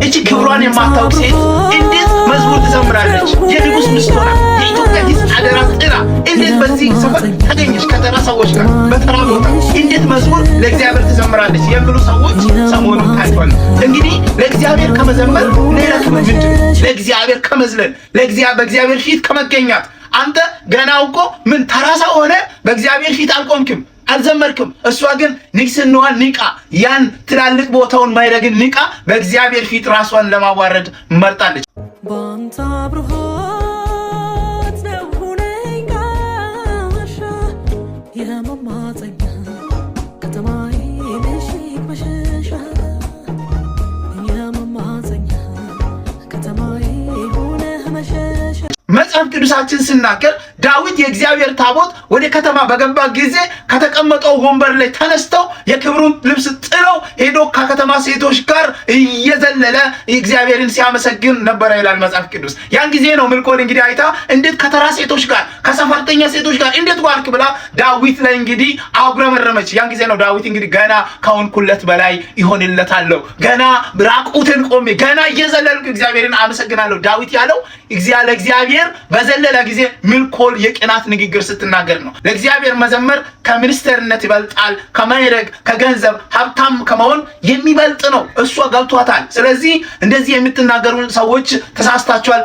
እቺ ክብሯን የማታውቅ ሴት እንዴት መዝሙር ትዘምራለች? የንጉሥ ሚስት ሆና፣ የኢትዮጵያ ሕዝብ አደራ ጥላ እንዴት በዚህ ሰፈር ተገኘች? ከተራ ሰዎች ጋር በተራ ቦታ እንዴት መዝሙር ለእግዚአብሔር ትዘምራለች የሚሉ ሰዎች ሰሞኑን ታይቷል። እንግዲህ ለእግዚአብሔር ከመዘመር ሌላ ክብር ምንድን ነው? ለእግዚአብሔር ከመዝለል፣ በእግዚአብሔር ፊት ከመገኛት፣ አንተ ገና እኮ ምን ተራ ሰው ሆነ በእግዚአብሔር ፊት አልቆምክም፣ አልዘመርክም። እሷ ግን ንግስናዋን ንቃ፣ ያን ትላልቅ ቦታውን ማይረግን ንቃ፣ በእግዚአብሔር ፊት ራሷን ለማዋረድ መርጣለች። በአንተ አብርሆት ነው ሁነኝ ጋሻ፣ የመማፀኛ ከተማዬ ምሽግ መሸሻ፣ የመማፀኛ ከተማዬ ሁነህ መሸሻ። መጽሐፍ ቅዱሳችን ስናገር ዳዊት የእግዚአብሔር ታቦት ወደ ከተማ በገባ ጊዜ ከተቀመጠው ወንበር ላይ ተነስተው የክብሩን ልብስ ጥለው ሄዶ ከከተማ ሴቶች ጋር እየዘለለ እግዚአብሔርን ሲያመሰግን ነበረ ይላል መጽሐፍ ቅዱስ። ያን ጊዜ ነው ምልኮል እንግዲህ አይታ እንዴት ከተራ ሴቶች ጋር፣ ከሰፈርተኛ ሴቶች ጋር እንዴት ዋልክ ብላ ዳዊት ላይ እንግዲህ አጉረመረመች። ያን ጊዜ ነው ዳዊት እንግዲህ ገና ከሆንኩለት በላይ ይሆንለታለሁ፣ ገና ራቁትን ቆሜ ገና እየዘለልኩ እግዚአብሔርን አመሰግናለሁ ዳዊት ያለው ለእግዚአብሔር በዘለለ ጊዜ ምልኮል የቅናት ንግግር ስትናገር ነው። ለእግዚአብሔር መዘመር ከሚኒስተርነት ይበልጣል፣ ከማዕረግ፣ ከገንዘብ፣ ሀብታም ከመሆን የሚበልጥ ነው። እሷ ገብቷታል። ስለዚህ እንደዚህ የምትናገሩ ሰዎች ተሳስታችኋል።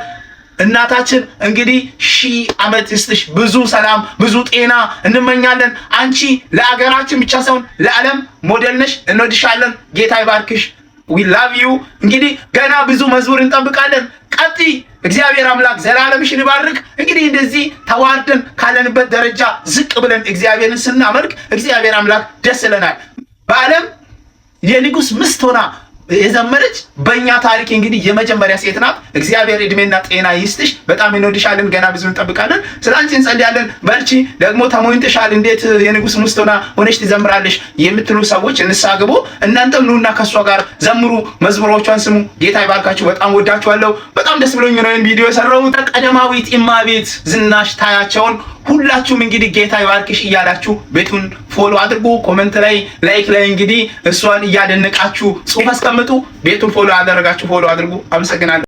እናታችን እንግዲህ 1000 ዓመት ይስጥሽ፣ ብዙ ሰላም፣ ብዙ ጤና እንመኛለን። አንቺ ለአገራችን ብቻ ሳይሆን ለዓለም ሞዴል ነሽ። እንወድሻለን። ጌታ ይባርክሽ። We love you። እንግዲህ ገና ብዙ መዝሙር እንጠብቃለን። ቀጥይ። እግዚአብሔር አምላክ ዘላለምሽን ይባርክ። እንግዲህ እንደዚህ ተዋርደን ካለንበት ደረጃ ዝቅ ብለን እግዚአብሔርን ስናመልክ እግዚአብሔር አምላክ ደስ ይለናል። በዓለም የንጉሥ ሚስት ሆና የዘመረች በእኛ ታሪክ እንግዲህ የመጀመሪያ ሴት ናት። እግዚአብሔር እድሜና ጤና ይስጥሽ። በጣም እንወድሻለን። ገና ብዙ እንጠብቃለን። ስለ አንቺ እንጸልያለን። በርቺ። ደግሞ ተሞኝተሻል። እንዴት የንጉሥ ሚስት ሆነሽ ትዘምራለሽ የምትሉ ሰዎች ንስሐ ግቡ። እናንተም ኑና ከእሷ ጋር ዘምሩ፣ መዝሙሮቿን ስሙ። ጌታ ይባርካችሁ። በጣም ወዳችኋለሁ። በጣም ደስ ብሎኝ ነው ይህን ቪዲዮ የሰራሁት። ቀዳማዊት እመቤት ዝናሽ ታያቸውን ሁላችሁም እንግዲህ ጌታ ይባርክሽ እያላችሁ ቤቱን follow አድርጉ። Comment ላይ፣ like ላይ እንግዲህ እሷን እያደነቃችሁ ጽሁፍ አስቀምጡ። ቤቱን follow ያላደረጋችሁ follow አድርጉ። አመሰግናለሁ።